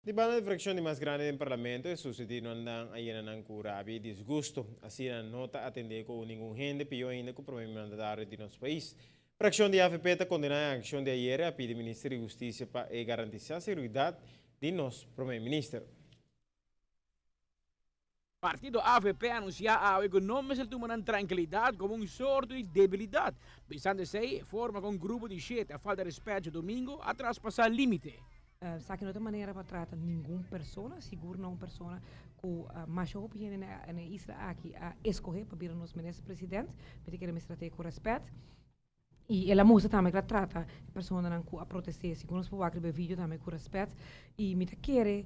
Di banda di fraccion di mas grandi den Parlamento, e sucedidonan a yena nan cu rabia y disgusto. Asina no ta atende cu ningun hende, pio ainda cu prome mandatario di nos pais. Fraccion di avp ta condena e accion di ayer y a pidi Minister di Husticia pa e garantisa seguridad di nos prome minister. Partido avp a anuncia awe cu no mester tuma nan trankilidad como un sorto di debilidad. Pensando esey, e forma con grupo di shete a falta respet djadomingo a traspasa limite. Esaki no ta manera pa trata ningun persona, sigur no un persona cu masha hopi hende na e isla aki a escoge pa bira nos minister president. Mi ta kere mester trat'e cu respet. Y el a mustra tambe cu el a trata e personanan cu a protesté, segun nos por wak riba e video tambe, cu respet. Y mi ta kere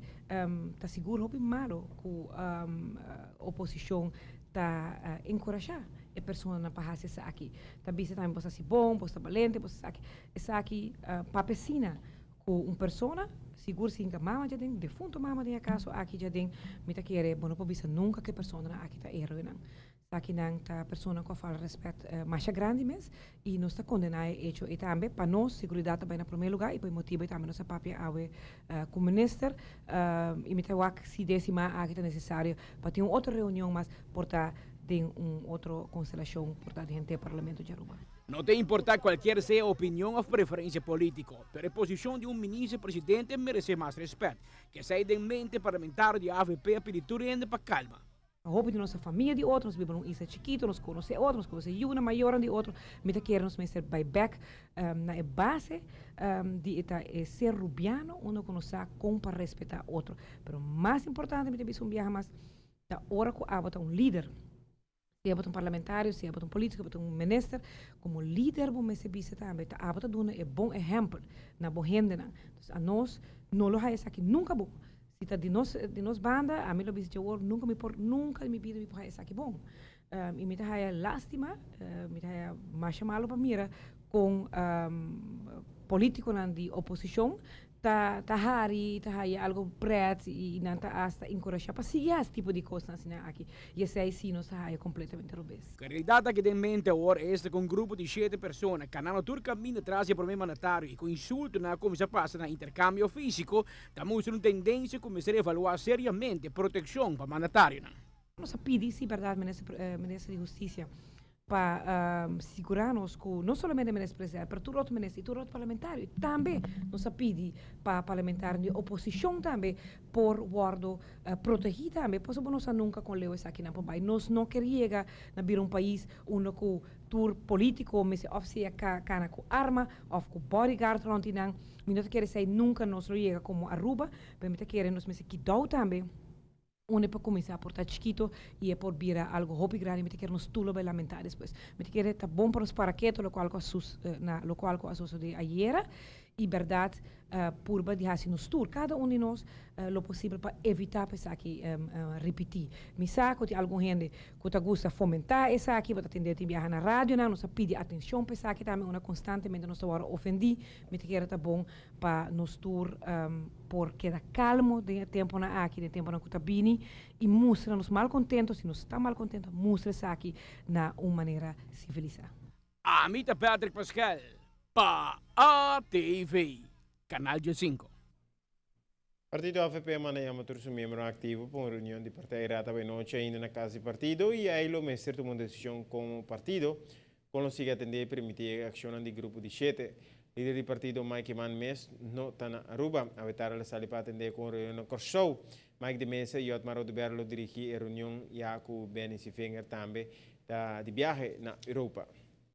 ta sigur hopi malo cu oposicion ta encorasha e personanan pa haci esaki. Ta bisa tambe bos ta haci bon, bos ta balente, bos ta esaki. Esaki papia asina cu un persona, sigur si hinca mama djaden, defunto mama den e caso aki djaden, mi ta kere bo no por bisa nunca cu e personanan aki ta heroenan. Esakinan ta personanan ku a falta rèspèt masha grandi mes i nos ta kondená e echo ei tambe. Pa nos, seguridat ta bai na promé lugá i pa e motibu ei tambe nos a papia awe ku minister i mi ta wak si den siman aki ta nesesario pa tin un otro reunion mas por ta den un otro konstelashon por ta den henter Parlamento di Aruba. No ta importá kualkier sea opinion òf preferensia polítiko, pero e posishon di un minister presidente meresé mas rèspèt. Kesei den mente parlamentario di avp a pidi tur hende pa kalma. Hopi di nos ta famia di otro, nos biba na un isla chikito, nos konosé otro, nos konosé yunan, mayornan di otro. Mi ta kere nos mester bai bèk na e base di e ta e ser rubiano unda ku nos sa kon pa respetá otro. Pero mas importante mi ta bisa un biaha mas ta ora ku abo ta un lider, sea bo ta un parlamentario, sea bo ta un politiko, bo ta un minister, komo lider bo mester bisa tambe ta abo ta duna e bon ehèmpel na bo hendenan. Entonces anos no lo haya esaki nunka bo. Si ta di nos di nos banda, ami lo bisa dje nunka mi por nunka den mi bida mi por haya esaki bon. I mi ta haya lastima, mi ta haya masha malo pa mira kon politikonan di oposishon ta ta hari, ta haya algo pret i nan ta asta enkurashá pa sigui hasi tipo di kosnan asina aki. I esei si nos ta haya kompletamente robes. Ku e realidat aki den mente awor esta ku un grupo di shete persona kanando tur kaminda tras di e prome mandatario i ku insultonan a kuminsá pasa na interkambio físiko Ta mustra un tendensia ku mester evaluá seriamente protekshon pa mandatarionan. Nos a pidi, si bèrdat, Minister Minister di Hustisia pa sigurá nos ku no solamente Minister Presidente, pero tur otro minister i tur otro parlamentario. I tambe nos a pidi pa parlamentarionan di oposishon tambe por wòrdu protegí tambe, pasobra bo no sa nunka kon leu esakinan por bai. Nos no ker yega na bira un pais unda ku tur polítiko mester òf sea kana ku arma òf ku bodyguard rònt di nan. Mi no ta kere esei nunka nos lo yega komo Aruba, pero mi ta kere nos mester kidou tambe unda e por kuminsá por ta chikito i e por bira algu hopi grandi. Mi ta kere nos tur lo bai lamentá despues. Mi ta kere ta bon pa nos para ketu lokual ku a sus na lokual ku a sosodé ayera i bèrdat purba di hasi nos tur, kada un di nos, lo posibel pa evitá pa esaki ripití. Mi sa ku tin algun hende ku ta gusta fomentá esaki, bo ta tende tin biaha na radionan, nos a pidi atenshon pa esaki tambe unda konstantemente nos ta wòrdu ofendí. Mi ta kere ta bon pa nos tur por keda kalmo den e temponan aki, den e temponan ku ta bini, i mustra nos malkontento, si nos ta malkontento, mustra esaki na un manera sivilisá. Ami ta Patrick Pascal pa ATV, Canal 15. Partido avp a manda yama tur su miembronan aktivo pa un reunion di partij rata bay nochi ainda na kas di partido y ay lo mester tuma un desishon komo partido kon lo sigui atende y permiti e akshonnan di grupo di shete. Lider di partido Mike Eman mes no ta na Aruba. Awe tarde lo sali pa atende ku un reunion na Kòrsou. Mike de Meza y Otmar Oduber lo dirigi e reunion ya ku Benny Sevinger tambe ta di biahe na Europa.